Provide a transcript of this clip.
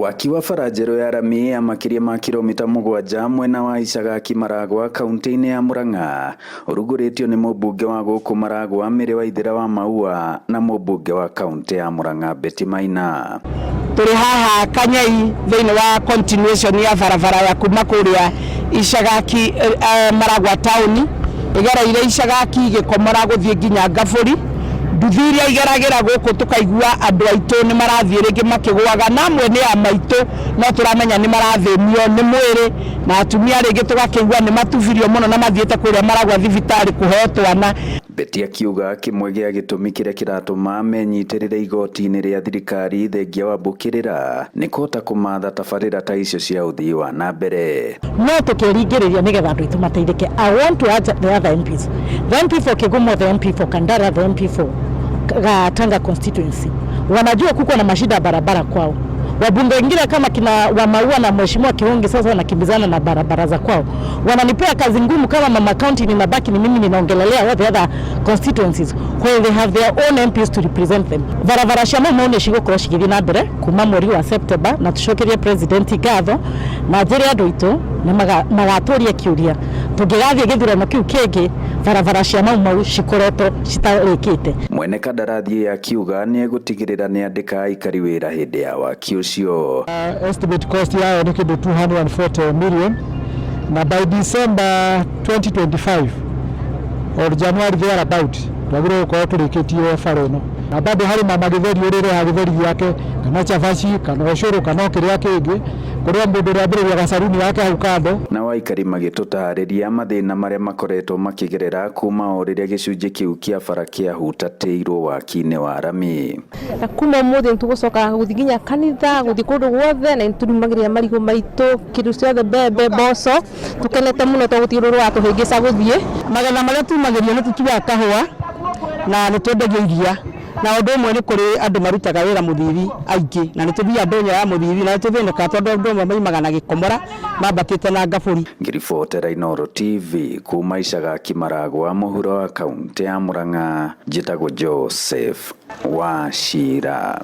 Waki wa bara njerũ ya rami ya makĩria ma kilomita 7 mwena wa Icagaki Maragwa kaunti-inĩ ya Murang'a ũrugũrĩtio nĩ mũmbunge wa gũkũ Maragwa Mary Waithera wa Maua na mũmbunge wa kaunti ya Murang'a Betty Maina. Tũrĩ haha Kanyai thĩinĩ wa continuation ya barabara ya kuma kũrĩa Icagaki Maragwa town ĩgereire Icagaki Gĩkomora gũthiĩ nginya Ngabũri. Nduthi iria igeragĩra gũkũ tũkaigua andũ aitũ nĩ marathiĩ rĩngĩ makĩgũaga, na amwe nĩ a maitũ no tũramenya nĩ marathĩnio nĩ mwĩrĩ, na atumia rĩngĩ tũgakĩigua nĩ matubirio mũno na mathiĩte kũrĩa Maragwa thibitarĩ kũheo twana. Betty akiuga kĩmwe gĩa gĩtũmi kĩrĩa kĩratũma menyitĩrĩre igoti-inĩ rĩa thirikari thengia wa mbũkĩrĩra nĩ kũhota kũmatha tabarĩra ta icio cia ũthii wa na mbere. No tũkĩringĩrĩria nĩgetha andũ aitũ mateithĩke. I want to urge the other MPs, the MP for Kigumo, the MP for Kandara, the MP for Tanga constituency, wanajua kuko na mashida ya barabara kwao. Wabunge wengine kama kina Wamaua na Mheshimiwa Kihongi sasa wanakimbizana na barabara za kwao, wananipea kazi ngumu kama mama county, ninabaki ni mimi ninaongelelea all the other constituencies where they have their own MPs to represent them. Barabara cia Mau Mau nĩ cigũkorwo cigĩthiĩ na mbere kuma mweri wa September, na tũcokerie president ngatho na njĩre andũ aitũ nĩ magatũria kĩũria tũngĩgathiĩ gĩthurano kĩu kĩngĩ barabara cia Mau Mau cikoretwo citarĩkĩte. Mwene kandarathi ĩyo akiuga nĩ egũtigĩrĩra nĩ andĩka aikari wĩra hĩndĩ ya waki ũcio. Estimate cost yayo nĩ kĩndũ 240 million, na by December 2025 or January thereabout twagĩrĩirwo gũkorwo tũrĩkĩtie bara ĩno. Na bado harĩ mama gĩtheri ũrĩreha gĩtheri gĩake, kana cabaci, kana ũcũrũ, kana o kĩrĩa kĩngĩ, kũrĩa mũndũ ũrĩambĩrĩria gacaruni yake hau kando. Nao aikari magĩtũtarĩria mathĩna marĩa makoretwo makĩgerera kuma o rĩrĩa gĩcunjĩ kĩu kĩa bara kĩahutatĩirwo waki-inĩ wa rami. Na kuma umuthi nitugucoka guthi nginya kanitha, guthi kundu guothe, na nĩturumagĩrĩra marigũ maitũ, kĩndũ ciothe, mbembe, mboco, tukenete mũno to gũtirĩ ũndũ ũratũhĩngĩca gũthiĩ. Magetha marĩa tumagĩrio nĩ tũtuaga kahũa na nĩ twendagia iria, na ũndũ ũmwe nĩ kũrĩ andũ marutaga wĩra mũthithi aingĩ, na nĩ tũthiaga ndũnyũ ya mũthithi na nĩ tũthĩnĩkaga tondũ andũ amwe maimaga na Gĩkomora mambatĩte na Ngabũri. Ngĩribotera Inooro TV kuma Icagaki Maragwa mũhuro wa kaunti ya Murang'a, njĩtagwo Joseph Wachira.